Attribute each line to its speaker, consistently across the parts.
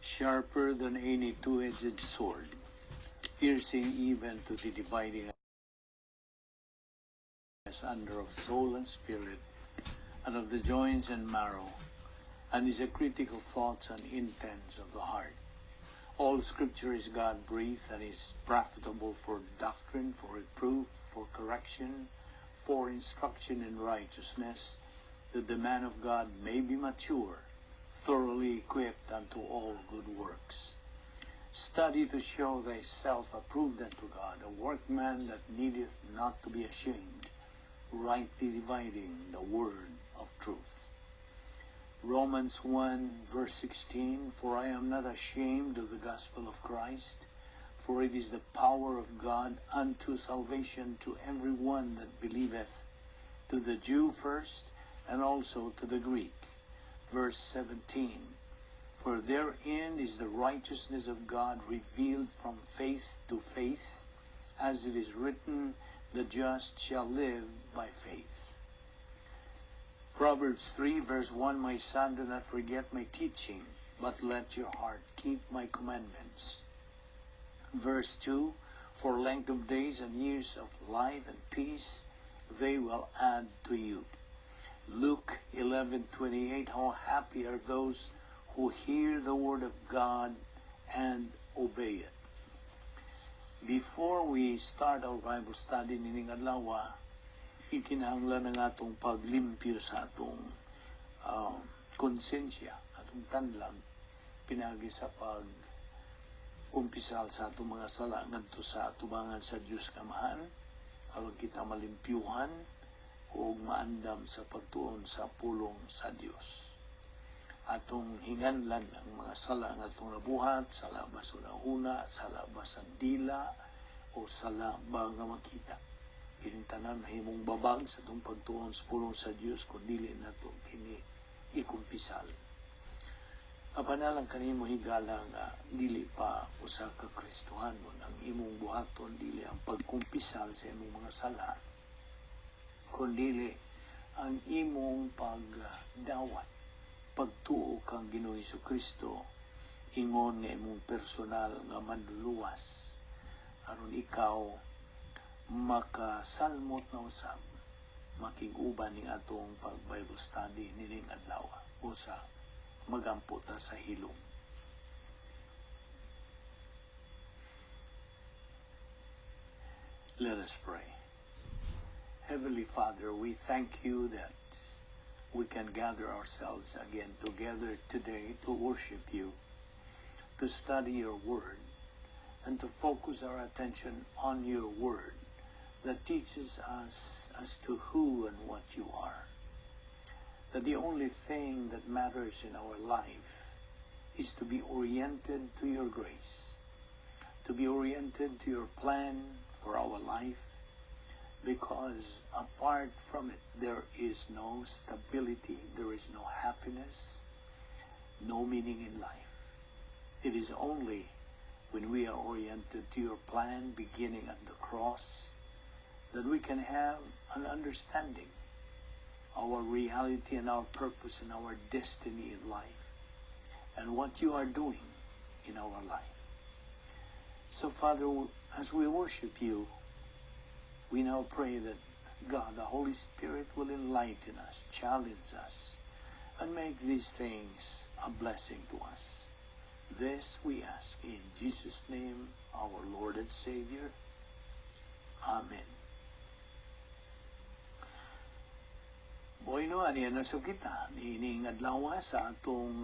Speaker 1: Sharper than any two-edged sword, piercing even to the dividing asunder of soul and spirit, and of the joints and marrow, and is a critic of thoughts and intents of the heart. All Scripture is God-breathed and is profitable for doctrine, for reproof, for correction, for instruction in righteousness, that the man of God may be mature, thoroughly equipped unto all good works. Study to show thyself approved unto God, a workman that needeth not to be ashamed, rightly dividing the word of truth. Romans 1 verse 16, "For I am not ashamed of the gospel of Christ, for it is the power of God unto salvation to every one that believeth, to the Jew first, and also to the Greek." Verse 17, "For therein is the righteousness of God revealed from faith to faith, as it is written, 'The just shall live by faith.'" Proverbs 3 verse 1, "My son, do not forget my teaching, but let your heart keep my commandments." Verse 2, "For length of days and years of life and peace they will add to you." Luke 11:28, "How happy are those who hear the word of God and obey it." Before we start our Bible study nining adlaw, ikinahanglan ang atong paglimpyo sa atong konsensya, atong tanlag, pinagi sa pag kumpisal sa atong mga sala ngadto sa atubangan sa Dios nga Amahan aron kita malimpyuhan ug maandam sa pagtuon sa pulong sa Dios. Atong hinganlan ang mga sala nga atong nabuhat, sala ba sa huna, sala ba sa dila, o sala ba nga makita. Kining tanan mahimong babag sa atong pagtuon sa pulong sa Dios kung dili nato kini ikumpisal. Apan lang kanimo, higala, nga dili pa usa ka Kristohanon, ang imong buhaton dili ang pagkumpisal sa imong mga sala, kundi ang imong pagdawat, pagtuo kang Ginoo Kristo ingon nga imong personal nga manluluwas aron ikaw makasalmot na usab, makig-uban ning atong pag Bible study nining adlaw. Usa, magampo ta sa hilom. Let us pray. Heavenly Father, we thank you that we can gather ourselves again together today to worship you, to study your word, and to focus our attention on your word that teaches us as to who and what you are. That the only thing that matters in our life is to be oriented to your grace, to be oriented to your plan for our life, because apart from it, there is no stability, there is no happiness, no meaning in life. It is only when we are oriented to your plan, beginning at the cross, that we can have an understanding our reality and our purpose and our destiny in life and what you are doing in our life. So, Father, as we worship you, we now pray that God, the Holy Spirit, will enlighten us, challenge us, and make these things a blessing to us. This we ask in Jesus' name, our Lord and Savior. Amen. Bueno, aniya na so kita niining adlaw sa atong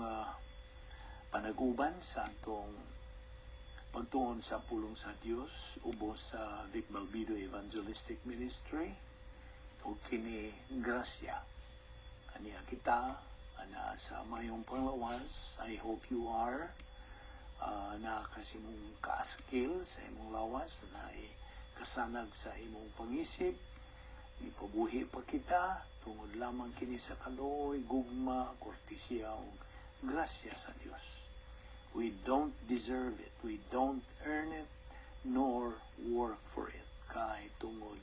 Speaker 1: panaguban sa atong pagtuon sa pulong sa Dios ubos sa Vic Balbido Evangelistic Ministry ug kini grasya. Aniya kita ana sa mayong panglawas. I hope you are na kasi imong kaaskil sa imong lawas, na kasanag sa imong pangisip. Ipabuhi pa kita tungod lamang kini sa kaluoy, gugma, kortesiya ug grasya sa Dios. We don't deserve it. We don't earn it nor work for it. Kay tungod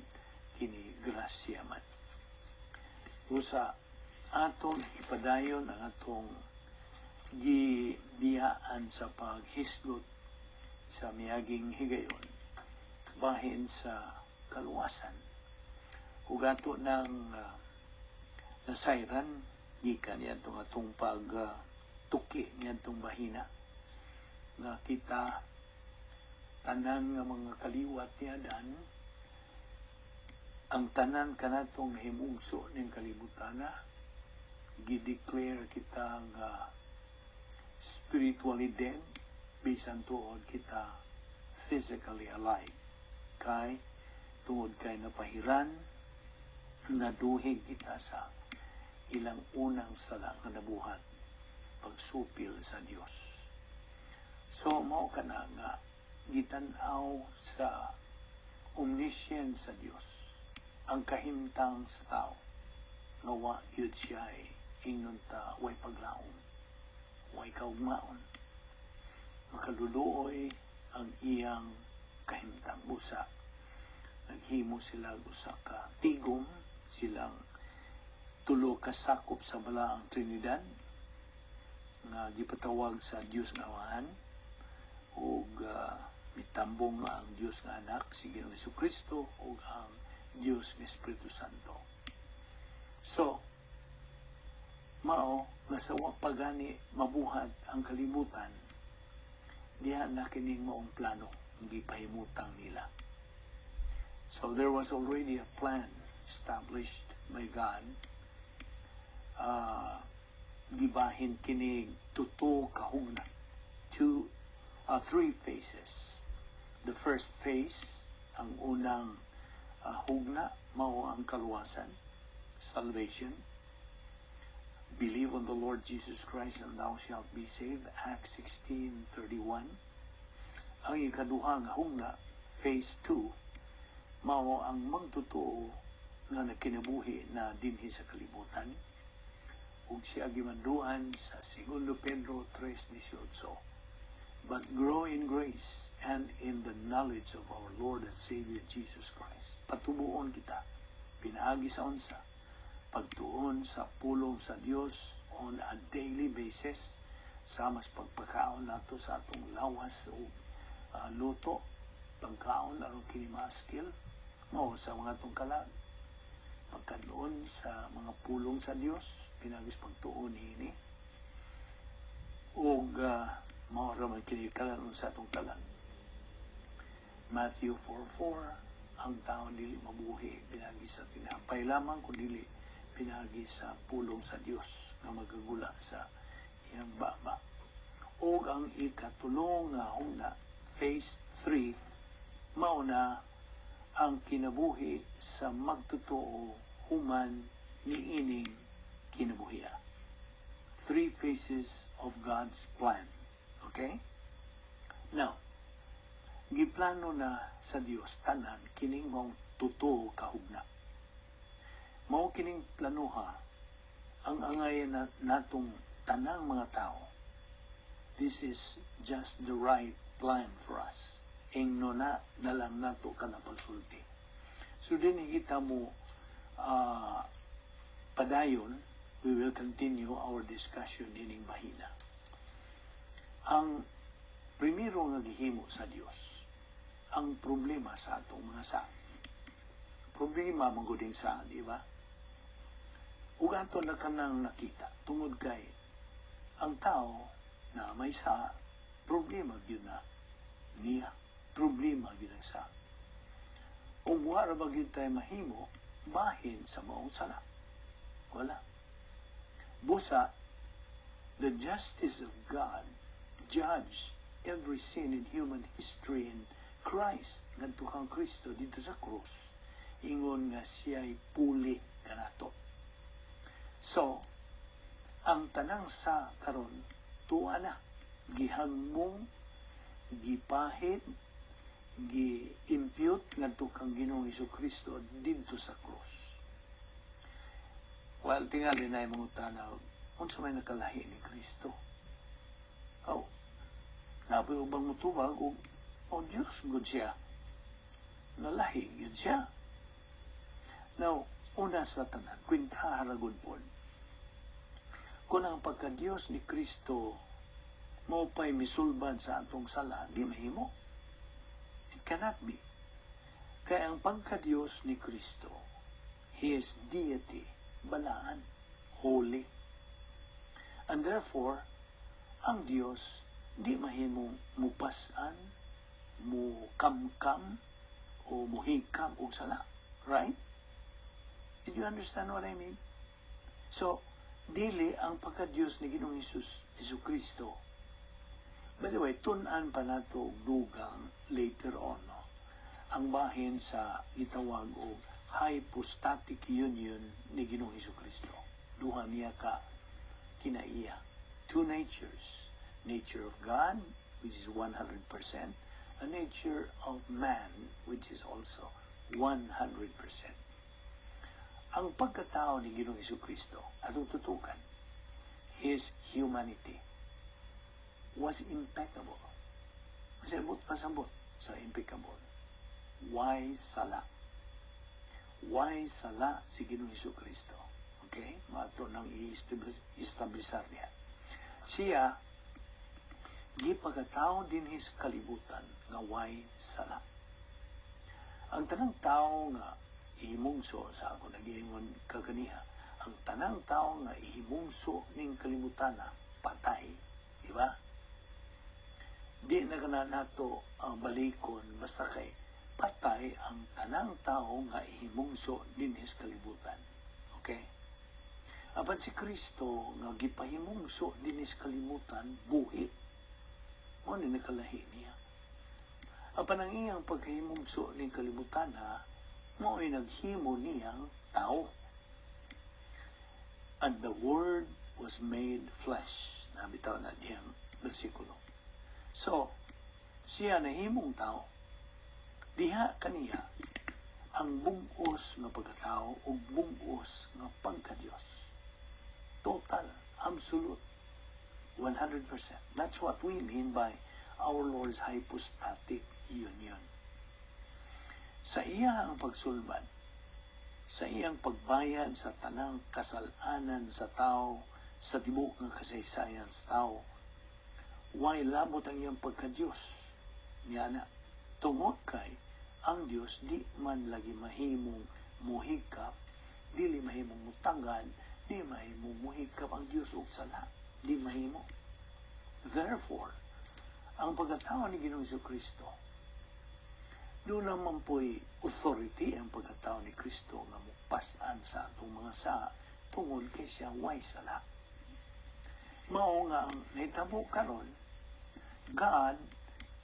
Speaker 1: kini grasya man. Usa, atong ipadayon ang atong Gidiyaan sa paghisgot sa miaging higayon bahin sa kaluwasan ug ato nang nasayran gikan niadtong atong pag tuki niadtong bahina nga kita tanan nga mga kaliwat ni Adan, ang tanan kanatong nahimugso ning kalibutana, gi-declare kita nga spiritually dead bisan tuod kita physically alive, kay tungod kay napahiran, naduhig kita sa ilang unang sala nga nabuhat, pagsupil sa Dios. So mao kana nga gitan-aw sa omniscience sa Dios ang kahimtang sa tao nga wa gyud siya ay ingnon ta way paglaom, way kaugmaon. Makaluluoy ang iyang kahimtang. Busa naghimo sila og usa ka tigom, silang tulo ka sakop sa Balaang Trinidad nga gipatawag sa Dios nga Amahan ug mitambong ang Dios nga Anak, si Ginoong Kristo, ug ang Dios nga Espiritu Santo. So, mao nga sa wa pa gani mabuhat ang kalibutan, diha na kining maong plano ang gipahimutang nila. So there was already a plan established by God. Gibahin kini tuto ka hugna. Two, three phases. The first phase, ang unang hugna, mao ang kaluwasan, salvation. "Believe on the Lord Jesus Christ and thou shalt be saved," Acts 16:31. Ang ikaduha nga hugna, phase 2, mao ang magtotoo nga nakinabuhi na dinhi sa kalibutan ug siya gimanduan sa 2 Pedro 3:18, "But grow in grace and in the knowledge of our Lord and Savior Jesus Christ." Patubuon kita pinaagi sa unsa? Pagtuon sa pulong sa Dios on a daily basis, sa mas pagpakaon nato sa atong lawas o luto pagkaon aron kini maaskil, mao sa mga atong kalag, pagkaon sa mga pulong sa Dios pinaagi sa pagtuon niini ug mao ra man kini kalan sa atong kalag. Matthew 4:4, ang tao dili mabuhi pinaagi sa tinapay lamang kundi pinaagi sa pulong sa Dios nga magagula sa iyang baba. Ug ang ikatulong nga hugna, phase 3, mao na ang kinabuhi sa magtotoo human niining kinabuhiya. Three phases of God's plan. Okay? Now, giplano na sa Dios tanan kining maong totoo kahugna. Mao kining planuha ang angayan na natong tanang mga tao. This is just the right plan for us. Ingno na na lang nato kana pagsulti. So din kita mo padayon, we will continue our discussion ining bahina. Ang primero nga gihimo sa Dios, ang problema sa atong mga sa. Problema man gud sa, di ba? Ug ato na kanang nakita tungod kay ang tao na may sa, problema gyud na niya, problema gyud ang sa. Ug wa ra ba gyud tay mahimo bahin sa maong sala? Wala. Busa the justice of God judge every sin in human history in Christ, ngadto kang Kristo dito sa krus, ingon nga siya'y puli kanato. So ang tanang sa karon tuwa na gihagbong, gipahid, gi-impute ngadto kang Ginoong Kristo didto sa krus. Well, tingali na yung mga tanaw, unsa may nakalahi ni Kristo? Oh, napoy ubang mutubag og oh, Diyos gud siya. Nalahi gyud siya. Now, una sa tanan, kwentaha ra gud pod. Kung ang pagka-Diyos ni Kristo Mao pa'y misulbad sa atong sala, di mahimo. It cannot be. Kay ang pagka-Diyos ni Kristo, His deity, balaan, holy. And therefore, ang Diyos di mahimong mupasan, mukamkam, o muhikam og sala. Right? Did you understand what I mean? So, dili ang pagka-Diyos ni Ginoong Hesus Kristo. By the way, tun-an pa nato og dugang later on, no? Ang bahin sa gitawag og hypostatic union ni Ginoong Hesus Kristo. Duha niya ka kinaiya. Two natures. Nature of God, which is 100%, and nature of man, which is also 100%. Ang pagkatao ni Ginoong Hesus Kristo, atong tutukan, His humanity was impeccable. Pasabot, pasabot sa impeccable. Way sala? Way sala si Ginoong Hesus Kristo? Okay? Ato nang i-establisar niya. Siya, gipagkatao dinhi sa kalibutan nga way sala. Ang tanang tao nga ihimungso sa ako nagiingon kaganiha, ang tanang tao nga ihimungso ning kalibutan na patay, di ba? Di na kana nato ang balikon, basta kay patay ang tanang tao nga ihimungso dinhi sa kalibutan. Okay? Apan si Kristo nga gipahimungso dinhi sa kalibutan, buhi. Mao ni nakalahi niya. Apan ang iyang pagkahimungso ning kalibutan ha, mao'y naghimo niyang tao. And the Word was made flesh. Nabitaw na diyang bersikulo. So, siya nahimong tao. Diha kaniya ang bug-os nga pagkatao ug bug-os nga pagkadiyos. Total, absolute, 100%. That's what we mean by our Lord's hypostatic union. Sa iya ang pagsulbad, sa iyang pagbayad sa tanang kasalanan sa tao, sa tibuok nga kasaysayan sa tao, way labot ang iyang pagkadiyos niya na tungod kay ang Dios di man lagi mahimong muhikap, dili mahimong mutagad, di mahimong muhikap ang Dios og sala, di mahimo. Therefore, ang pagkatao ni Ginoong Kristo, doon naman po'y authority ang pagkatao ni Kristo nga mupas-an sa atong mga saa tungod kay siya way sala. Mao nga ang nahitabo karon, God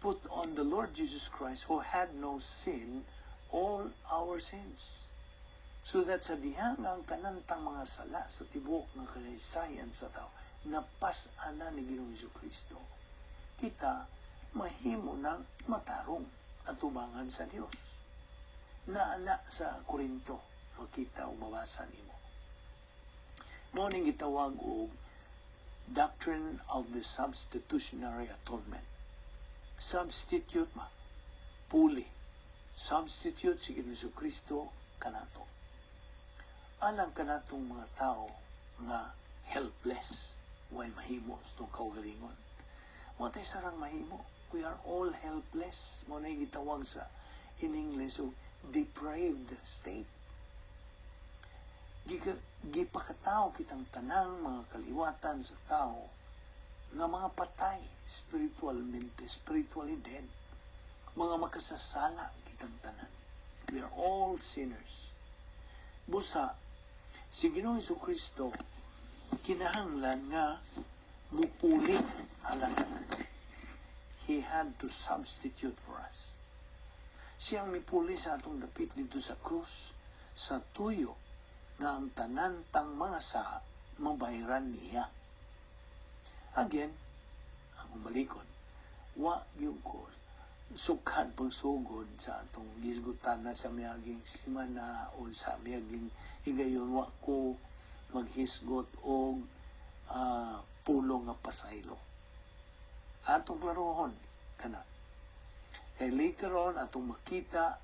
Speaker 1: put on the Lord Jesus Christ, who had no sin, all our sins. So that sa diha nga ang tanan tang mga sala sa tibuok nga kasaysayan sa tao napas-an na ni Ginoong Kristo, kita mahimo ng matarong atubangan sa Dios. Naana sa Korinto, makita o mabasa nimo. Mao ning gitawag og doctrine of the substitutionary atonement. Substitute ma, puli. Substitute si Ginoong Kristo kanato. Alang kanatong mga tao nga helpless, way mahimo sa itong kaugalingon. Wa tay sarang mahimo. We are all helpless. Mao na gitawag sa in English og depraved state. Gipakatao kitang tanang mga kaliwatan sa tao nga mga patay spiritualmente, spiritually dead. Mga makasasala kitang tanan. We are all sinners. Busa, si Ginoong Kristo kinahanglan nga mupuli alang. He had to substitute for us. Siyang mipuli sa atong dapit dito sa krus sa tuyo nga ang tanan tang mga saa mabayran niya. Again, akong balikon, wa gyud ko sukad pagsugod sa atong gisgutan na sa miaging simana o sa miaging higayon, wa ko maghisgot og pulong nga pasaylo. Atong klarohon kana. Kay later on atong makita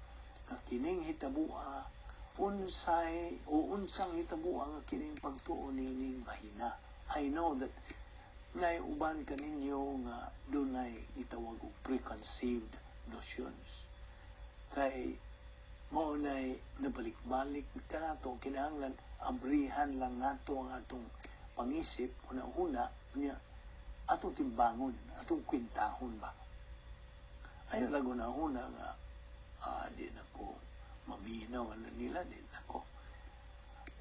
Speaker 1: nga kining hitabua unsay o unsang hitabua nga kining pagtuo nining mahina. I know that Nay uban kaninyo nga dunay gitawag og preconceived notions. Kay mao nay nabalik-balik kanato, kinahanglan abrihan lang nato ang atong pangisip, una-una unya atong timbangon, atong kwintahon ba. Ayaw lang una-una nga di na ko maminaw ano nila, di na ko.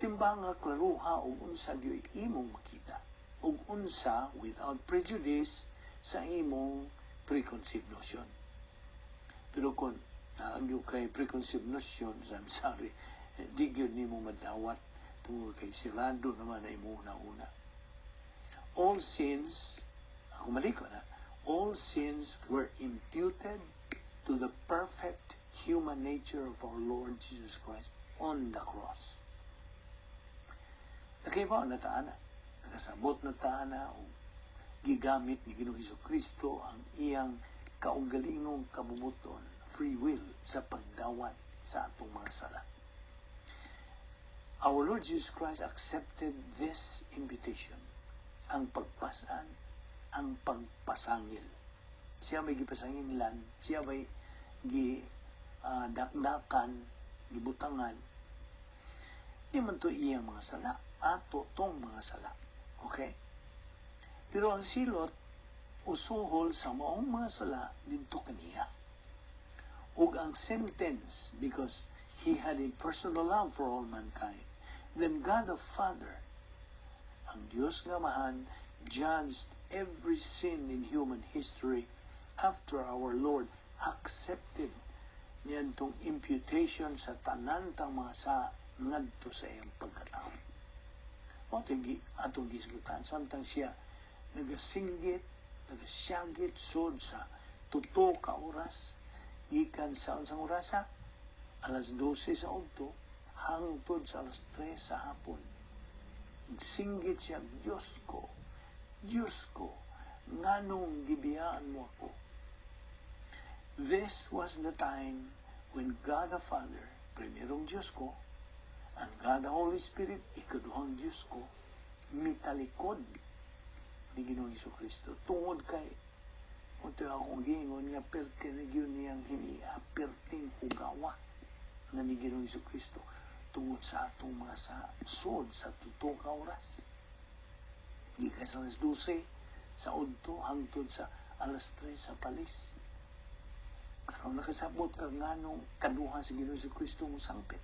Speaker 1: Timbanga, klaruha og unsa gyud imong makita ug unsa without prejudice sa imong preconceived notion. Pero kung naa gyud kay preconceived notion, I'm sorry, di gyud nimo madawat tungod kay sirado naman na imong una-una. All sins, ako maliko na, all sins were imputed to the perfect human nature of our Lord Jesus Christ on the cross. Nakahibaw na ta ana, nakasabot na ta ana o gigamit ni Ginoong Hesus Kristo ang iyang kaugalingong kabubut-on, free will, sa pagdawat sa atong mga sala. Our Lord Jesus Christ accepted this invitation, ang pagpasan, ang pagpasangil. Siya may gipasanginlan, siya may gi dakdakan, gibutangan. Di man to iyang mga sala, ato tong mga sala. Okay? Pero ang silot, usuhol sa maong mga sala didto kaniya. Ug ang sentence, because he had a personal love for all mankind, then God the Father, ang Diyos nga Amahan, judged every sin in human history after our Lord accepted niyantong imputation sa tanan tang mga sa ngadto sa iyang pagkatao. Mao atong gisgutan samtang siya nagasinggit, nagasyagit sud sa 3 ka oras, gikan sa unsang orasa? Alas 12 sa udto hangtod sa alas 3 sa hapon. Nagsinggit siya, "Diyos ko, Diyos ko, nganong gibiyaan mo ako?" This was the time when God the Father, primerong Diyos ko, and God the Holy Spirit, ikaduhang Diyos ko, mitalikod ni Ginoong Hesus Kristo. Tungod kay ito akong giingon nga perti na gyud niyang himia, perting hugawa na ni Ginoong Hesus Kristo tungod sa atong mga sa sod sa 3 ka oras. Gikan sa alas 12 sa udto hangtod sa alas 3 sa palis. Karon nakasabot ka nganong kaduha si Ginoong Hesus Kristo mo sangpit.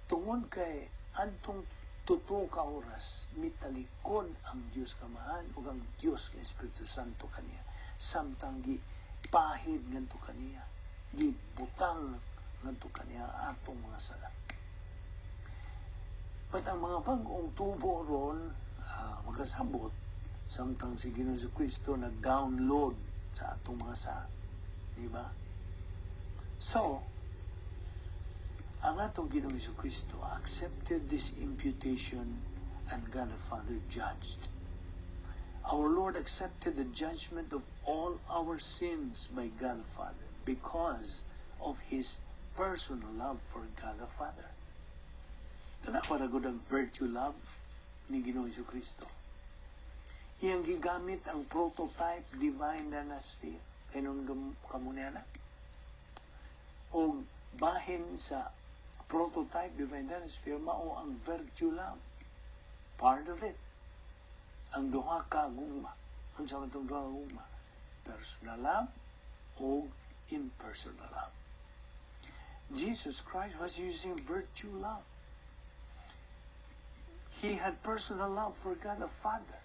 Speaker 1: Tungod kay adtong 3 ka oras mitalikod ang Dios Kamahan ug ang Dios nga Espiritu Santo kaniya samtang gi pahid ngadto kaniya, gibutang ngadto kaniya atong mga sala. But ang mga bag-ong tubo ron makasabot samtang si Ginoong Kristo nag-download sa atong mga sa, di ba? So, ang atong Ginoong Kristo accepted this imputation and God the Father judged. Our Lord accepted the judgment of all our sins by God the Father because of His personal love for God the Father. Tanawa ra gud ang virtue love ni Ginoong Kristo. Iyang gigamit ang prototype divine danasphere. Kainom kamo niya na? O bahin sa prototype divine danasphere, mao ang virtue love. Part of it. Ang duha ka gugma. Unsa man tong duha ka gugma? Personal love o impersonal love. Jesus Christ was using virtue love. He had personal love for God the Father,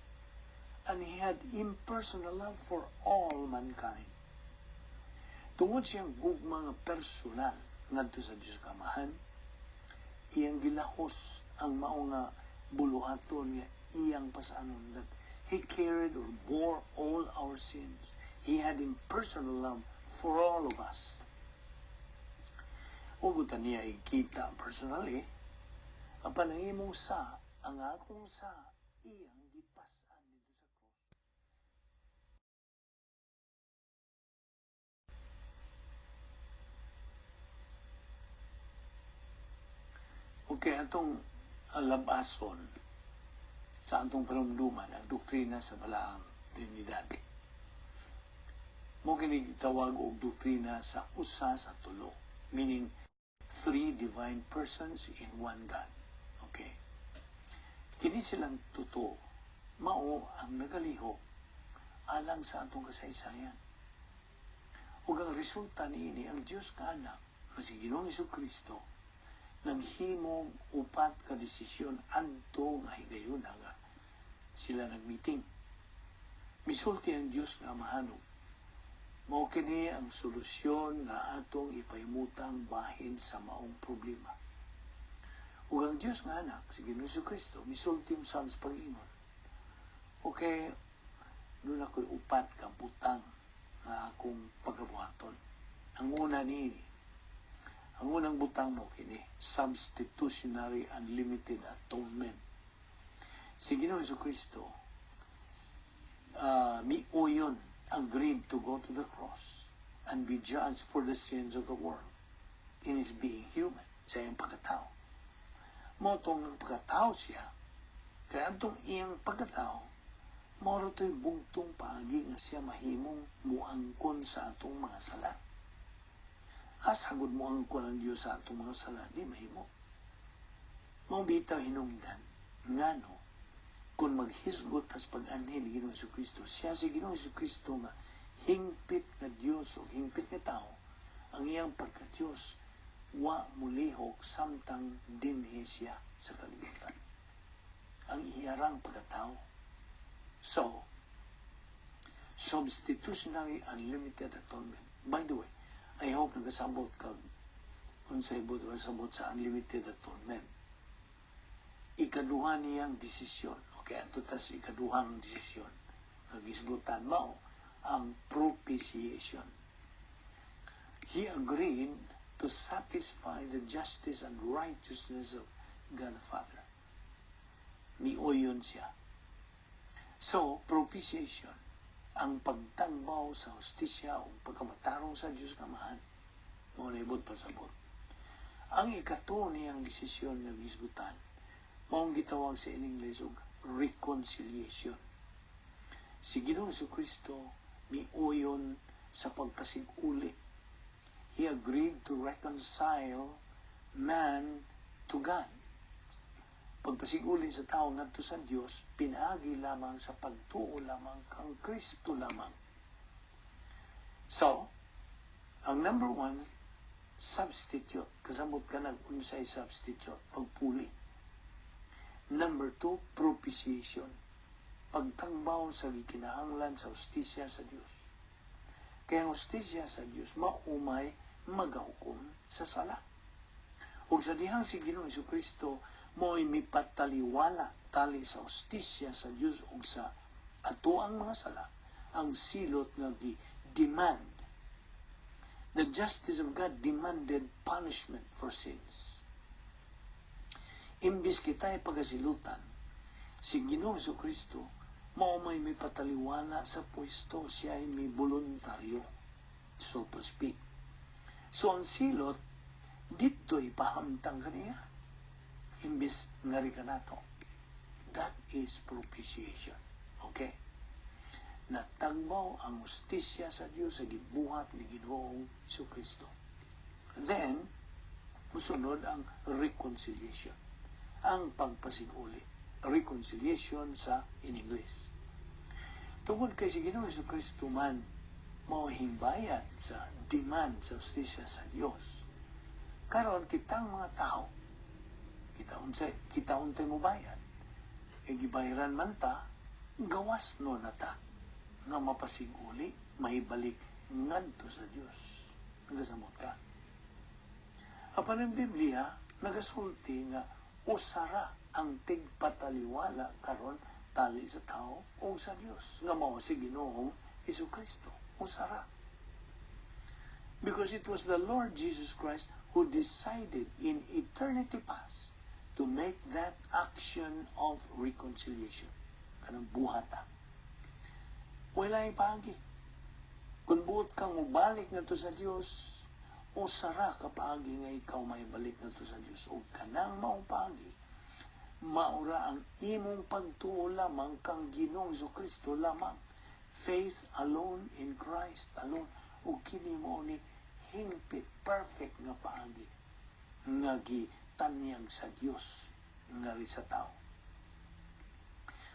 Speaker 1: and he had impersonal love for all mankind. Tungod siyang gugma nga personal ngadto sa Dios Kamahan, iyang gilahos ang mao nga buluhaton nga iyang pasanon, that he carried or bore all our sins. He had impersonal love for all of us. Ug niya ikita personally, apan ang imong sa, ang akong sa, iyang gipas-an dito sa cross. Okay, atong labason. Sa atong panumduman ang doktrina sa Balaang Trinidad. Mao kini gitawag og doktrina sa usa sa tulo, meaning three divine persons in one God. Okay. Kini silang tulo, mao ang nagalihok alang sa atong kasaysayan. Ug ang resulta niini, ang Dios nga Anak, nga si Ginoong Kristo, naghimog upat ka desisyon adto nga higayuna nga sila nagmeeting. Misulti ang Dios nga Amahan, "Mao kini ang solusyon nga atong ipahimutang bahin sa maong problema." Ug ang Dios nga Anak, si Ginoong Kristo, misulti usab sa pag-ingon, "Okay, duna ko'y upat ka butang nga akong pagabuhaton." Ang una niini, ang unang butang mao kini, substitutionary unlimited atonement. Si Ginoong Kristo, miuyon, agreed to go to the cross and be judged for the sins of the world in his being human, sa iyang pagkatao. Mao tong nagpagkatao siya, kaya atong iyang pagkatao, mao ra to'y bugtong paagi nga siya mahimong muangkon sa atong mga sala. Asa gud muangkon ang Dios sa atong mga sala? Di mahimo. Mao bitaw hinungdan, ngano, kung maghisgot tas pag-anhi ni Ginoong Kristo, siya si Ginoong Kristo nga hingpit nga Dios o hingpit nga tao, ang iyang pagka-Diyos wa mulihok samtang dinhi siya sa kalibutan. Ang iyarang pagkatao. So, substitutionary unlimited atonement. By the way, I hope nagasabot kag unsay buot sabot sa unlimited atonement. Ikaduha niyang desisyon. Okay, ato tas ikaduhang desisyon. Nagisgutan mao ang propitiation. He agreed to satisfy the justice and righteousness of God the Father. Miuyon siya. So, propitiation, ang pagtagbaw sa hustisya o pagkamatarong sa Diyos Amahan, mao na ibot pasabot. Ang ikatuo niyang desisyon nga gisgutan, maong gitawag sa in English og reconciliation. Si Ginoong Kristo miuyon sa pagpasiguli. He agreed to reconcile man to God. Pagpasiguli sa tao ngadto sa Dios, pinaagi lamang sa pagtuo lamang kang Kristo lamang. So, ang number one, substitute. Kasabot ka nag unsay substitute, pagpuli. Number two, propitiation. Pagtagbaw sa gikinahanglan sa hustisya sa Dios. Kaya ang hustisya sa Dios maumay magahukom sa sala. Ug sa dihang si Ginoong Kristo mo'y mipataliwala tali sa hustisya sa Dios ug sa atoang mga sala, ang silot nga gi-demand. The justice of God demanded punishment for sins. Imbis kita'y pagasilutan, si Ginoong Kristo mao may mipataliwala sa pwesto, siya ay may voluntaryo, so to speak. So ang silot, dito'y pahamtang kaniya, imbis ngari ka nato. That is propitiation. Okay? Natagbaw ang hustisya sa Dios sa gibuhat ni Ginoong Kristo. Then, musunod ang reconciliation. Ang pagpasiguli. Reconciliation sa in English. Tungod kay si Ginoong Kristo man mao hingbayad sa demand sa hustisya sa Dios. Karon kitang mga tao, kita untay mo bayad. E gibayaran man ta, gawas no na ta nga mapasiguli, mahibalik ngadto sa Dios. Nagasamot ka? Apan ang Biblia nagasulti nga usara ang tigpataliwala karon tali sa tao o sa Dios nga mao si Ginoong Kristo. Usara. Because it was the Lord Jesus Christ who decided in eternity past to make that action of reconciliation. Kanang buhata. Walay paagi. Kung buot kang mubalik ngadto sa Dios, usara ka paagi nga ikaw may balik ngadto sa Dios. O kanang maong paagi, Maura ang imong pagtuo lamang kang Ginoong Kristo lamang. Faith alone in Christ alone. Ug kini mao ni hingpit, perfect nga paagi nga gitanyag sa Dios ngali sa tao.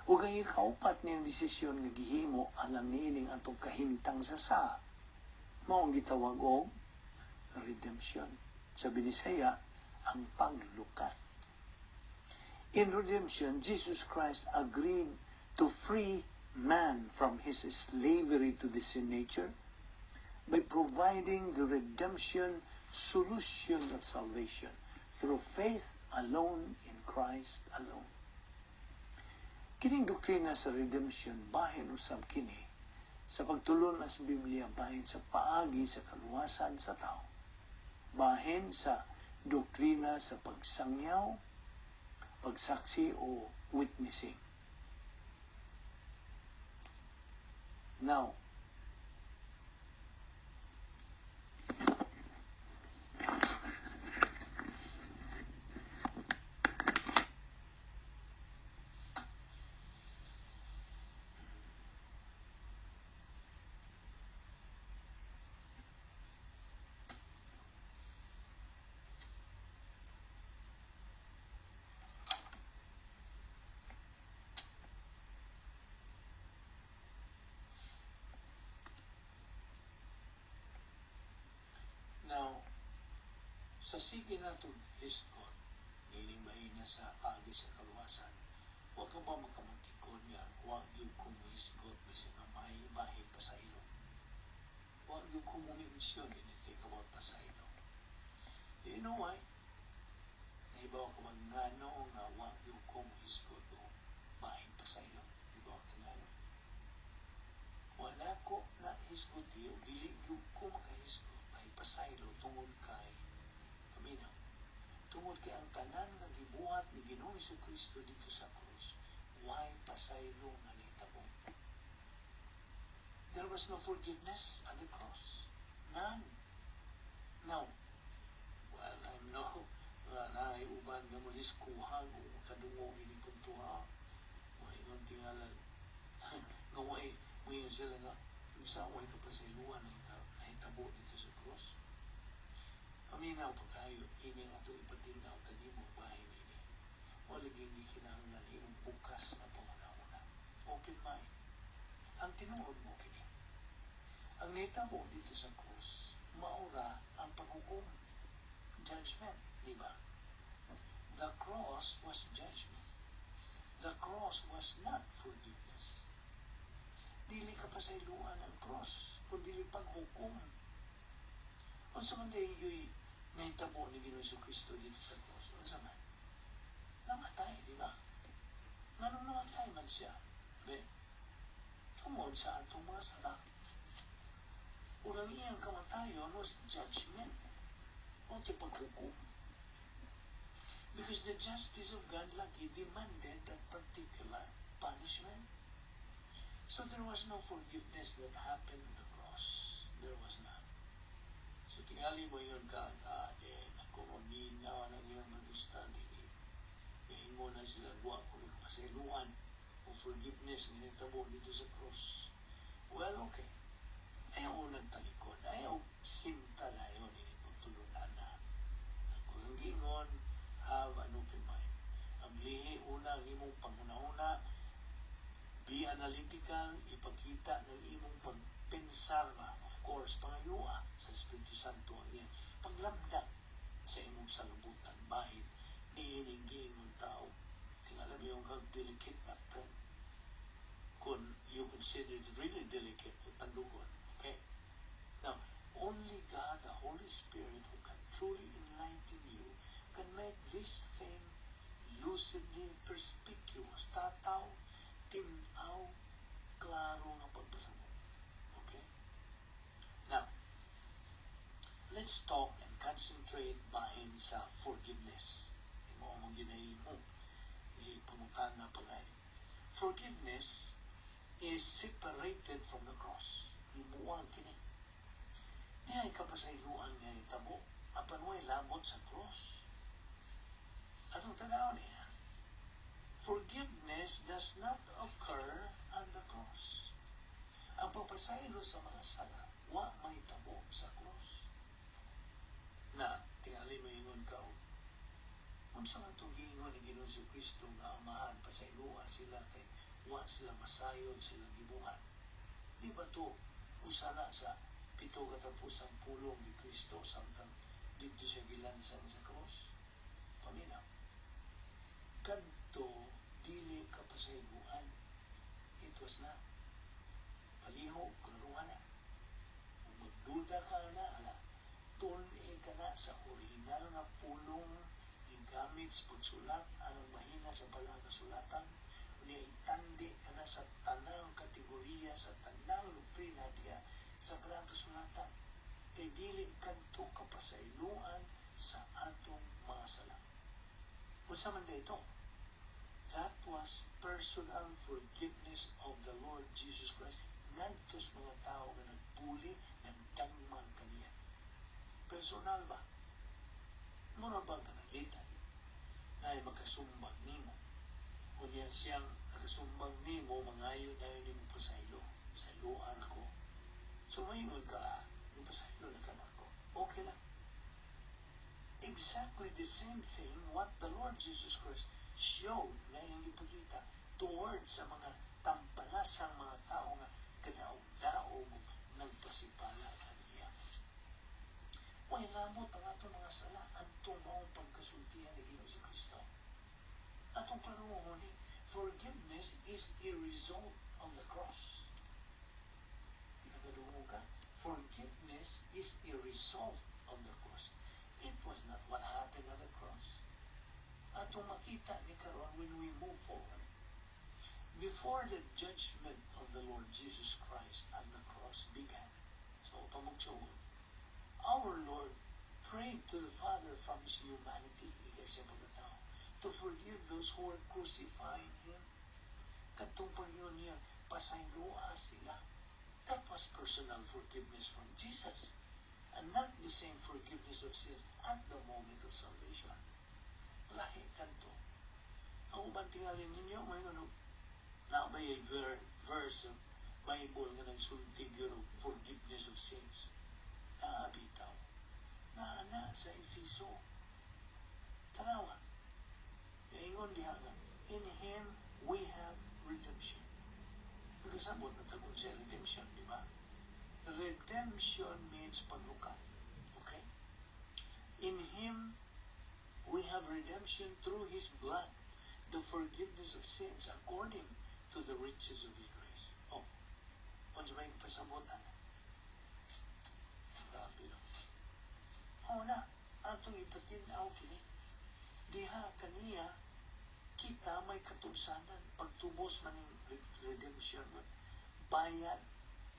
Speaker 1: Ug ang ikaupat niyang desisyon nga gihimo alang niining atong kahimtang sa sa, mao ang gitawag og redemption. Sa Binisaya, ang paglukat. In redemption, Jesus Christ agreed to free man from his slavery to the sin nature by providing the redemption solution of salvation through faith alone in Christ alone. Kining doktrina sa redemption, bahin usab kini sa pagtulon sa Biblia bahin sa paagi sa kaluwasan sa tao. Bahin sa doktrina sa pagsangyaw, pagsaksi o witnessing. Now, sa sige nato hisgot, nining maina sa paagi sa kaluwasan, wa ka ba makamantikon nga wa gyud ko mohisgot bisan nga may bahin pasaylo? Wa gyud ko mo-mention anything about pasaylo. Do you know why? Naibaw ka magngano nga wa gyud ko mohisgot o bahin pasaylo? Naibaw ka ngano? Wala ko na hisgot o dili gyud ko makahisgot bahin pasaylo tungod kay paminaw. Tungod kay ang tanan nga gibuhat ni Ginoong Kristo dito sa krus, why pasaylo nga nitabo? There was no forgiveness at the cross. None. Now, well, I'm no, naay uban nga muliskuhag o kadungog ini puntuha. Waingon tingalan. Nga way, ngayon sila nga, unsa way kapasayloan na nahitabo dito sa cross. Paminaw pa kayo, ining ato ipatinaw kanimo bahin ini. Wala gyud gikinahanglan imong bukas na panghuna-huna. Open mind. Ang tinuod mo kini. Ang nahitabo dito sa cross, maura ang paghukom. Judgment, di ba? The cross was judgment. The cross was not forgiveness. Dili ka pasayloan ang cross, kung dili paghukom. Unsa man dahil yo'y nahitabo ni Ginoong Kristo dito sa cross? Unsa man? Namatay, di ba? Nganong namatay man siya? Be, tungod sa atong mga sala. Ug ang iyang kamatayon was judgment. O ti paghukom. Because the justice of God lagi demanded that particular punishment. So there was no forgiveness that happened on the cross. There was none. So tingali mo yun ka, then ako maminaw ng iyang mag-study. Ingon na sila, wa ko may kapasayloan o forgiveness nga nitabo dito sa cross. Well, okay. Ayaw nagtalikod. Ayaw sinta na yun. Ini pagtulunan na. Ako ang gingon, have an open mind. Ablihi una ang imong panghuna-huna, be analytical, ipakita ng imong pagpensar ba. Of course, pangayua sa Espiritu Santo ang iyang paglamda sa imong salubutan. Bahin, niining giingon tao. Tingala mo yung kag delicate na friend. Kung you consider it really delicate o tandugon. Okay? Now, only God, the Holy Spirit, who can truly enlighten you, can make this thing lucidly perspicuous. Tataw, tinaw, klaro nga pagpasabot. Okay? Now, let's talk and concentrate bahin sa forgiveness. Imo mong ginahimo. Ipangutana pa ngayon. Forgiveness is separated from the cross. Imuwag kini. Di ay kapasayloan nga nitabo, apan way labot sa cross. Atong tanaw niya. Forgiveness does not occur on the cross. Ang pagpasaylo sa mga sala, wa mahitabo sa cross. Na, tingali moingon ka, unsa man itong giingon ni Ginoong Kristo nga, "Amahan, pasayloa sila kay wa sila masayod sa ilang gibuhat"? Di ba to usa na sa pito katapusang pulong ni Kristo samtang didto siya gilansang sa cross? Paminaw. Kadto dili kapasayloan. It was not. Palihog, klaruhan na. Kung magduda ka na, ala, tun-i ka na sa original nga pulong gigamit sa pagsulat ang mahina sa Balaang Kasulatan, unya itandi ka na sa tanang kategoriya, sa tanang doktrina diha sa Balaang Kasulatan, kay dili kadto kapasayloan sa atong mga sala. Unsa man ito? That was personal forgiveness of the Lord Jesus Christ ngadto sa mga tao nga nagbuli, nagdangmag kaniya. Personal ba? Mura ba pananglitan na ay makasumbag nimo? Unya siyang nakasumbag nimo, mangayo dayon nimo pasaylo. "Pasayloan ako." So maingon ka, "Yung pasaylo na ka nako." Okay lang. Exactly the same thing what the Lord Jesus Christ showed nga iyang gipakita towards sa mga tampalasang mga tao nga kadaog-daog nagpasipala kaniya. Way lamot ang atong mga sala antong maong pagkasultihan ni Ginoong si Kristo. Atong klarohon ni, forgiveness is a result of the cross. Nakadungog ka? Forgiveness is a result of the cross. It was not what happened at the cross. Atong makita ni karon when we move forward. Before the judgment of the Lord Jesus Christ at the cross began, so pamugsugod, our Lord prayed to the Father from His humanity, ikay siya pagkatao, to forgive those who were crucifying Him. Katong pag-ingon niya, "Pasayloa sila." That was personal forgiveness from Jesus, and not the same forgiveness of sins at the moment of salvation. Lahi kadto. Ang uban tingali ninyo, may ano, naa ba yung verse of Bible nga nagsulti yun of forgiveness of sins? Naa bitaw. Naa na sa Efeso. Tanawa. Kaingon diha nga, "In Him we have redemption." Pagkasabot na tag sa redemption, di ba? Redemption means paglukat. Okay? "In Him we have redemption through His blood, the forgiveness of sins according to the riches of His grace." Oh, unsa may pasabotan? Grabe, no? Oh na, atong ipatin-aw kini. Diha kaniya kita may katubsanan, pagtubos man ning redemption, bayad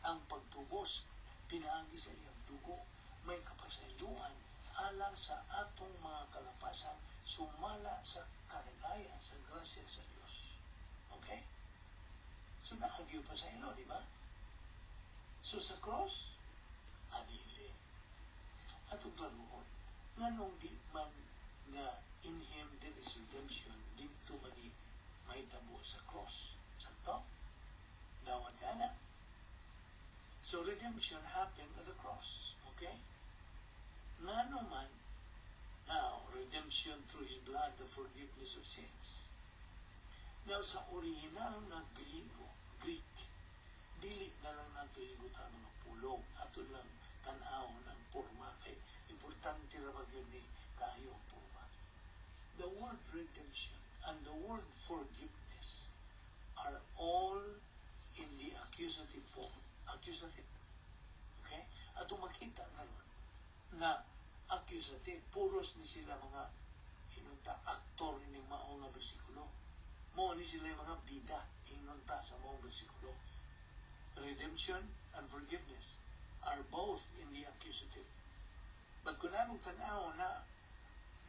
Speaker 1: ang pagtubos pinaagi sa iyang dugo, may kapasayloan alang sa atong mga kalapasan sumala sa kalagayan sa grasya sa Dios. Okay? So naagyo pa sa ilo, di ba? So sa cross, adili. Atong klaruhon, nganong di man nga "In Him there is redemption" didto man ni mahitabo sa cross? Sakto? Dawat ka na. So redemption happened at the cross. Okay? Ngano man, now, redemption through His blood, the forgiveness of sins. Now, sa original nga Griego, Greek, dili na lang nato hisgutan mga pulong. Ato lang tan-awon ang porma kay importante ra ba gyud ni kaayo ang porma. The word "redemption" and the word "forgiveness" are all in the accusative form. Accusative. Okay? Atong makita karon na accusative, puros ni sila mga inunta aktor ining mao nga bersikulo. Mao ni sila yung mga bida inunta sa maong bersikulo. Redemption and forgiveness are both in the accusative. But kung anong tanaw na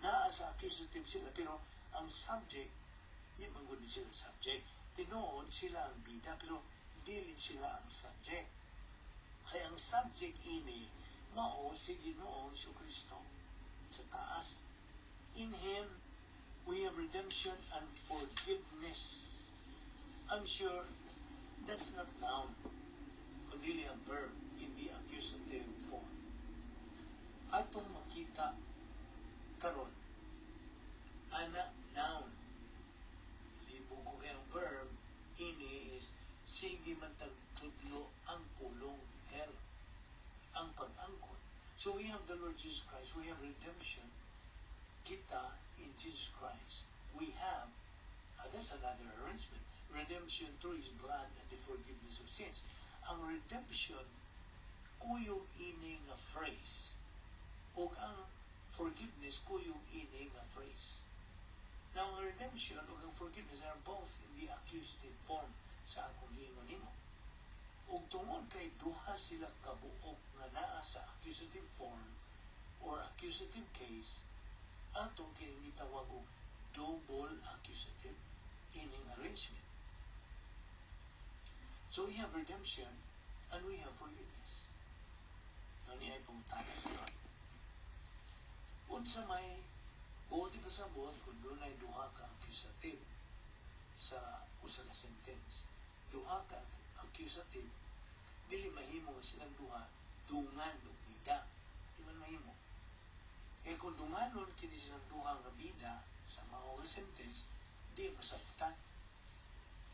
Speaker 1: naa sa accusative sila, pero ang subject, di man gud ni sila subject. Tinuod sila ang bida, pero dili sila ang subject. Kaya ang subject ini, mao si Ginoong Kristo sa taas. "In Him We have redemption and forgiveness. I'm sure that's not noun, kundi a verb in the accusative form. Atong makita karon, ana noun. Libog ko kay ang verb, ini is sige man tagtudlo ang pulong el, ang pag-angkon. So we have the Lord Jesus Christ, we have redemption, kita in Jesus Christ. We have, that's another arrangement, redemption through His blood and the forgiveness of sins. Ang redemption, kuyog ini nga phrase, ug ang forgiveness, kuyog ini nga phrase. Now, ang redemption ug ang forgiveness are both in the accusative form sa akong giingon nimo. Ug tungod kay duha sila kabuok nga naa sa accusative form or accusative case, atong kining gitawag og double accusative ining arrangement. So we have redemption and we have forgiveness. Mao ni ay pangutana karon. Unsa may buot ipasabot kung dunay duha ka accusative sa usa ka sentence? Duha ka accusative, dili mahimo nga silang duha dungan og bida. Di man mahimo. Kay kung dunganon kini silang duha nga bida sa mao nga sentence, di masabtan.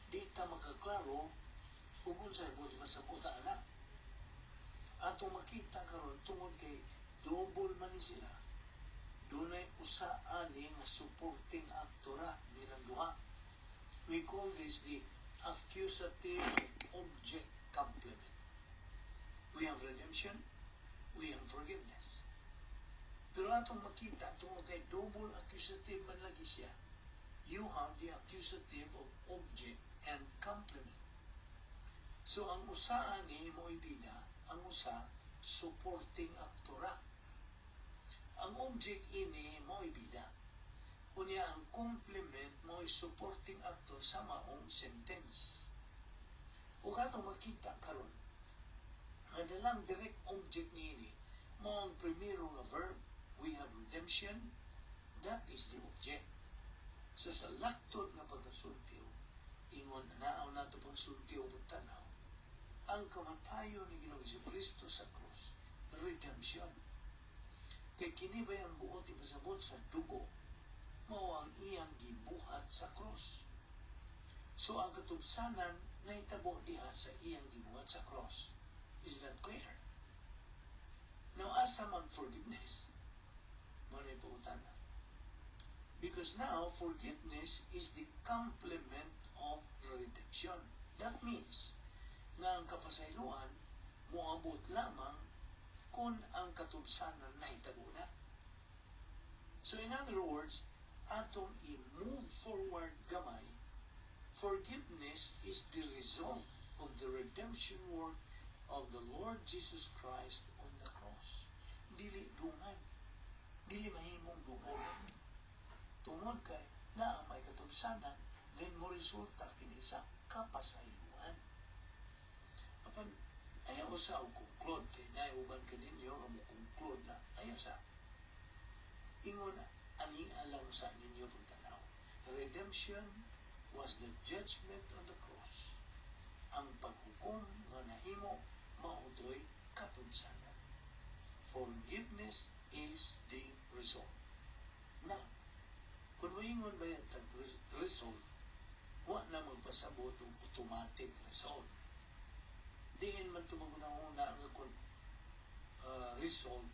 Speaker 1: Di ta makaklaro ug unsay buot ipasabot ana. Atong makita karon, tungod kay double man ni sila, dunay usa ani nga supporting actor nilang duha. We call this the accusative object complement. We have redemption, we have forgiveness. Pero atong makita, tungod kay double accusative man lagi siya, you have the accusative of object and complement. So ang usa ani mo'y bida, ang usa supporting actora. Ang object ini mo'y bida. Unya ang complement mo'y supporting actor sa maong sentence. Ug atong makita karon nga dalang direct object niini mao ang primero nga verb. We have redemption, that is the object. So sa laktod nga pagkasulti, ingon naaw nato pagsulti o pagtanaw, ang kamatayon ni Ginoong Kristo sa krus, redemption. Kay kini bay ang buot ipasabot sa dugo, mao ang iyang gibuhat sa krus. So ang katubsanan nahitabo diha sa iyang gibuhat sa cross. Is that clear? Now, asa mag forgiveness? Mao na pangutana. Because now, forgiveness is the complement of redemption. That means nga ang kapasayloan moabot lamang kung ang katubsanan nahitabo na. So in other words, atong i-move forward gamay, forgiveness is the result of the redemption work of the Lord Jesus Christ on the cross. Dili dungan. Dili mahimong dungan. Tungod kay naa may katubsanan, then mo resulta kini sa kapasayloan. Apan ayaw sa og conclude kay naay uban kaninyo nga mo conclude na ayaw sa. Ingon ani alang sa ninyo pagtanaw. Redemption was the judgment on the cross. Ang paghukom nga nahimo mao to'y katubsanan. Forgiveness is the result. Now, kung moingon ba yan tag result, wa na magpasabot og automatic result. Diin man ito magunahuna nga kung result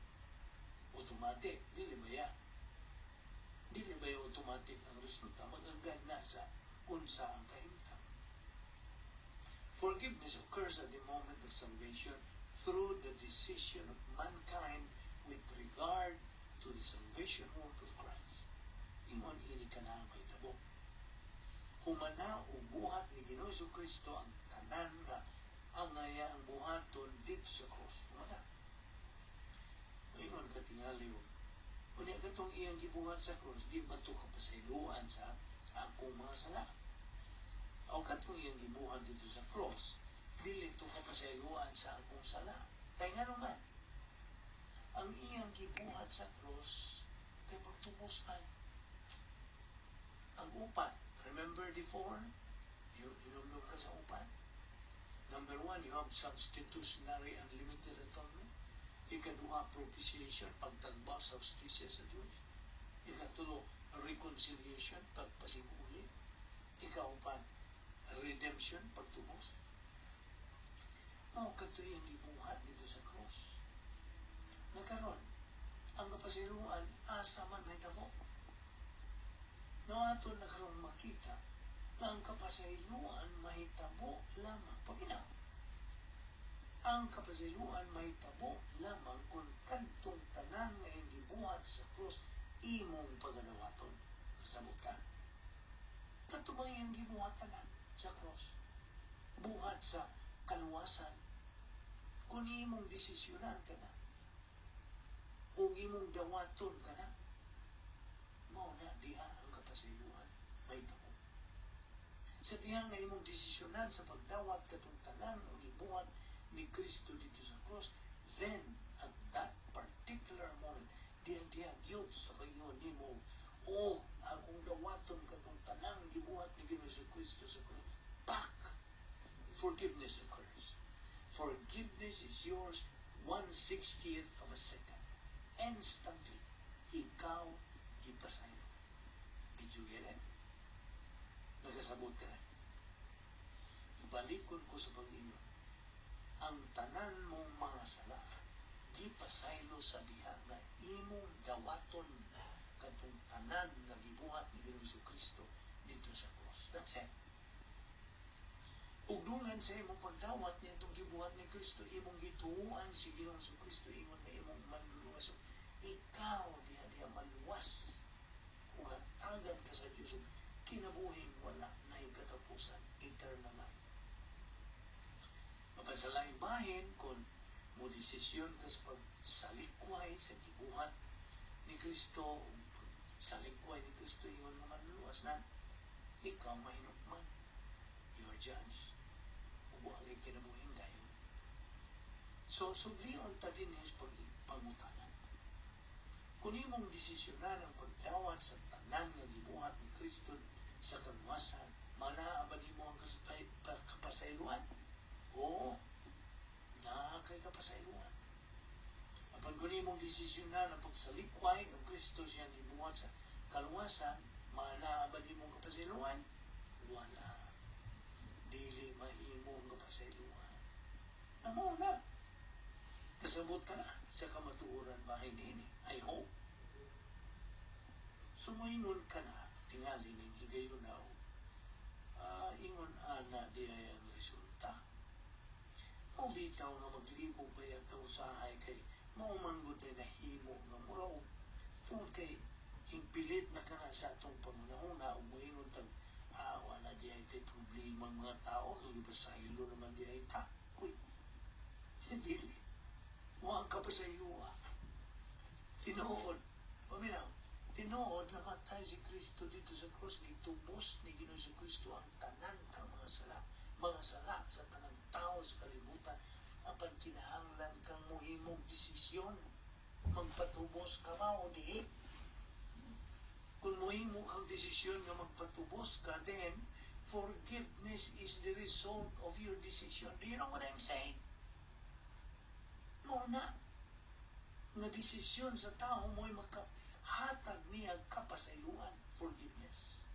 Speaker 1: automatic, dili ba ya? Dili ba ya automatic ang resulta? Mag-agad na sa unsa ang kahimtang. Forgiveness occurs at the moment of salvation through the decision of mankind with regard to the salvation work of Christ. Ingon ini ka na mahitabo. Humana og buhat ni Ginoong Kristo ang tanan nga angay ang buhaton dito sa cross. Humana. Ingon katingali og unya katong iyang gibuhat sa cross, di ba to kapasayloan sa akong mga sala? O katong iyang gibuhat dito sa cross, dili to kapasayloan sa akong sala. Kay ngano man, ang iyang gibuhat sa cross kay pagtubos tayo. Ang upat, remember the four? Hinumdum ka sa upat? Number one, you have substitutionary unlimited atonement. Ikaduha, propitiation, pagtagba sa hustisya sa Diyos. Ikatulo, reconciliation, pagpasig-uli. Ikaupat, redemption, pagtubos. Mao kadto iyang gibuhat didto sa cross. Na karon, ang kapasayloan, asa man mahitabo? No ato na karon makita na ang kapasayloan mahitabo lamang. Paminaw. Ang kapasayloan mahitabo lamang kung kadtong tanan nga iyang gibuhat sa cross imong pagadawaton. Kasabot ka? Kadto ba iyang gibuhat tanan sa cross? Buhat sa kaluwasan. Kung imong desisyonan ka na, o imong dawaton ka na, mao na diha ang kapasayloan mahitabo. Sa diha nga imong desisyonan sa pagdawat katong tanan ang gibuhat ni Kristo didto sa cross, then at that particular moment, diha diha gyud sa pag-ingon nimo, "Oh, akong dawaton katong tanang gibuhat ni Ginoong Kristo sa cross." Pak! Forgiveness occurs. Forgiveness is yours 1/60th of a second. Instantly, ikaw gipasaylo. Did you get it? Nakasabot ka na? Balikon ko sa pag-ingon. Ang tanan mong mga sala, gipasaylo sa diha nga imong dawaton katong tanan nga gibuhat ni Ginoong Kristo didto sa cross. That's it. Ug dungan sa imong pagdawat niya itong gibuhat ni Kristo, imong gituoan si Ginoong Kristo ingon nga imong manluluwas. Ikaw diha diha maluwas ug hatagan ka sa Dios og kinabuhing wala nay katapusan, eternal life. Apan sa laing bahin, kung mo desisyon ka sa pagsalikway sa gibuhat ni Kristo, ug pagsalikway ni Kristo ingon nga manluluwas na, ikaw mahinukman. You are judged. Ug wa kay kinabuhing dayon. So, sublion ta dinhi sa pangutana. Kung imong desisyonan ang pagdawat sa tanan nga gibuhat ni Kristo sa kaluwasan, manaa ba nimo ang kapasayloan? Oo, naa kay kapasayloan. Apan kung imong desisyonan ang pagsalikway kang Kristo siyang gibuhat sa kaluwasan, manaa ba nimo ang kapasayloan? Wala. Dili mahimo ang kapasayloan. Namo na. Kasabot ka na sa kamatuoran bahin ini. I hope. Sumuingon ka na, tingali ning higayon na, ingon ana di ay ang resulta. Mao bitaw nga maglibog ba yata usahay kay mao man gud na nahimo nga mura og tungod kay hingpilit na ka na sa atong pangunahuna ug moingon tag, "Wala di ay tay problema ang mga tao kay gipasaylo naman di ay ta." Uy, dili. Wa ka pasayloa. Tinuod. Paminaw. Tinuod, namatay si Kristo didto sa cross, gitubos ni Ginoong si Kristo ang tanan tang mga sala, mga sala sa tanang tao sa kalibutan. Apan kinahanglan kang muhimog desisyon. Magpatubos ka ba o di? Kung muhimo kang desisyon nga magpatubos ka, then forgiveness is the result of your decision. Do you know what I'm saying? Mao na nga desisyon sa tao mo'y makahatag niya kapasayloan, forgiveness.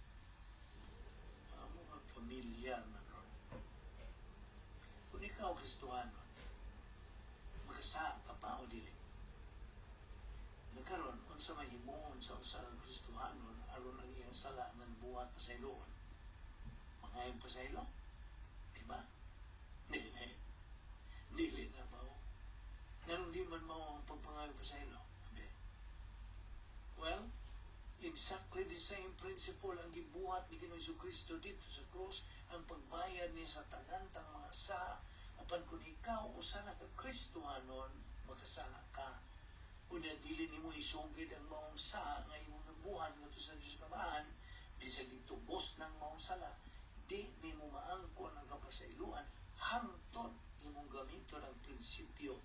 Speaker 1: Mo familiar man ron. Kung ikaw Kristohanon, makasala ka pa o dili? Nakaron, unsa may himuon sa usa ka Kristohanon aron ang iyang sala nga nabuhat pasayloon? Mangayong pasaylo? Di ba? Dili. Dili na ba? Nganong di man mao ang pagpangayo pasaylo? Abi. Well, exactly the same principle ang gibuhat ni Ginoong Kristo didto sa cross, ang pagbayad niya sa tanan tang mga sala. Apan kung ikaw usa na ka Kristohanon, makasala ka. Unya dili nimo isugid ang maong saa nga imong nabuhat ngadto sa Dios Amahan, bisag gitubos ng maong sala, di nimo maangkon ang kapasayloan hangtod imong gamiton ang prinsipyo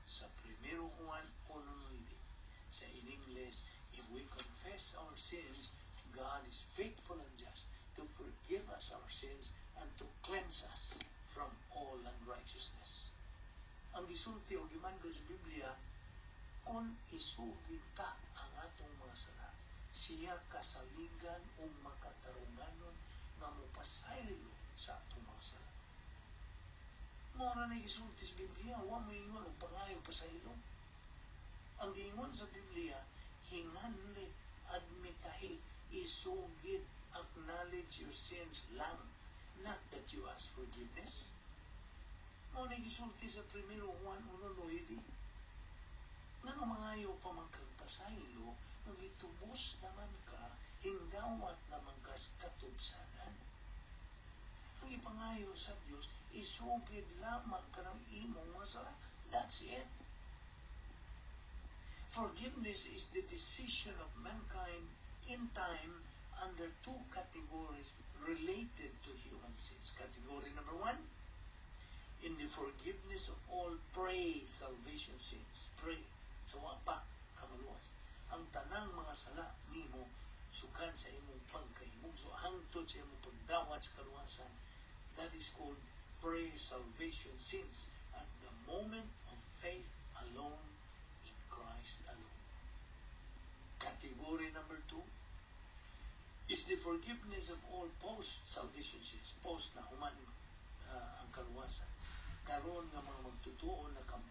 Speaker 1: sa 1 Juan 1:9. Sa in English, if we confess our sins, God is faithful and just to forgive us our sins and to cleanse us from all unrighteousness. Ang gisulti o gimando sa Biblia, kung isugid ta ang atong mga sala, siya kasaligan o makatarunganon nga mopasaylo sa atong mga sala. Mao ra na gisulti sa Biblia, wa moingon og pangayo pasaylo. Ang giingon sa Biblia, hinganli, admitahi, isugid, acknowledge your sins lang, not that you ask forgiveness. Mao na gisulti sa Primero Juan 1:9. Ngano mangayo pa man kag pasaylo, nga gitubos naman ka, hingdawat naman ka sa katubsanan? Ang ipangayo sa Dios, isugid lamang ka ng imong mga sala. That's it. Forgiveness is the decision of mankind in time under two categories related to human sins. Category number one, in the forgiveness of all pre-salvation sins. Pre, sa wa pa kamaluwas. Ang tanang mga sala nimo sukad sa imong pagkahimugso hangtod sa imong pagdawat sa kaluwasan, that is called pre-salvation sins at the moment of faith alone in Christ alone. Category number two is the forgiveness of all post-salvation sins. Post na human ang kaluwasan. Karon nga mga magtutuo na kamo.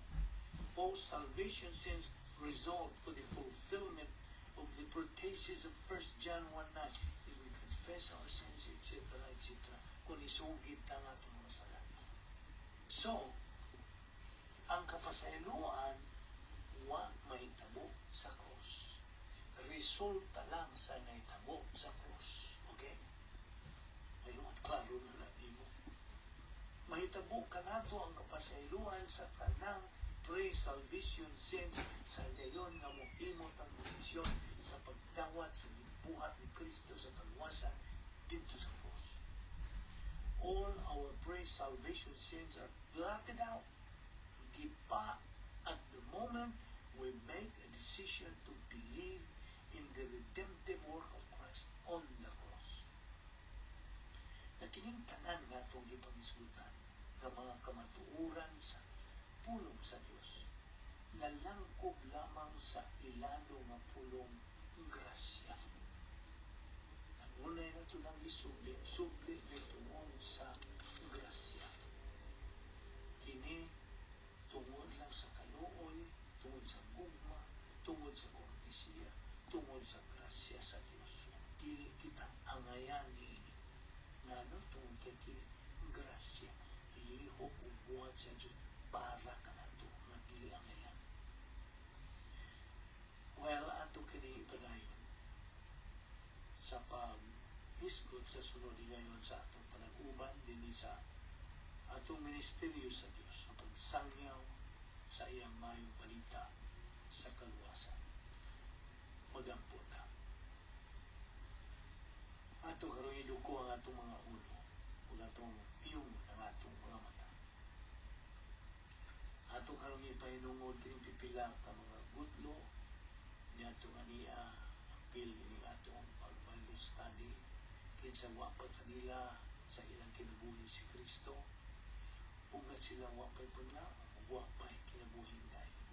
Speaker 1: Post-salvation sins result for the fulfillment of the protasis of 1 John 1:9. If we confess our sins, etc., etc., kung isugid ta ang atong mga sala. So, ang kapasayloan wa mahitabo sa cross. Resulta lang sa nahitabo sa cross. Okay? Ayun, klaro na na nimo. Mahitabo kanato ang kapasayloan sa tanang pre-salvation sins sa dayon nga mohimot ang desisyon sa pagdawat sa gibuhat ni Kristo sa kaluwasan didto sa cross. All our pre-salvation sins are blotted out. Gipa at the moment we make a decision to believe in the redemptive work of Christ on the cross. Na kining tanan nga atong gipangisgutan nga mga kamatuoran sa pulong sa Dios, nalangkob lamang sa ilado nga pulong grasya. Ang unay na ito nang gisubli, subli ni tungod sa grasya. Kini tungod lang sa kaluoy, tungod sa gugma, tungod sa kortesiya, tungod sa grasya sa Dios. Dili kita angayan niini. Ngano? Tungod kay kini grasya, lihok ug buhat sa Dios para kanato nga dili angayan. Well, ato kini ipadayon sa paghisgot sa sunod higayon sa atong panag-uban dinhi sa atong ministeryo sa Dios sa pagsangyaw sa iyang mayong balita sa kaluwasan. Magampo ta. Ato karong iduko ang atong mga ulo ug atong piyong ang atong mga mata. Ato karong ipahinungod kining pipila ka mga gutlo niadtong ania apil ining atong pag Bible study, kinsa wa pa kanila sa ilang kinabuhi si Kristo ug nga sila wa pa'y paglaom ug wa pa'y kinabuhing dayon.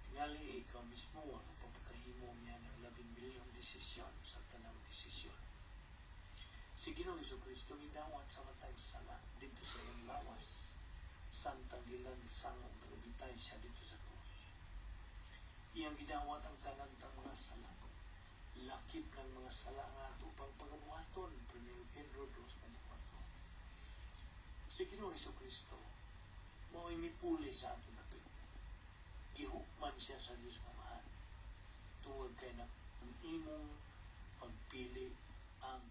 Speaker 1: Tingali ikaw mismo wa ka pa makahimo niya ng labing milyong desisyon sa tanang desisyon. Si Ginoong Kristo gidawat sa matag sala didto sa iyang lawas samtang gilansang ug nagabitay siya didto sa krus. Iyang gidawat ang tanan tang mga sala. Lakip ng mga sala nga ato pang pagabuhaton. 1 Pedro 2.24. Si Ginoong Kristo mao'y mipuli sa atong dapit. Gihukman siya sa Diyos Amahan tungod kay na ang imong pagpili ang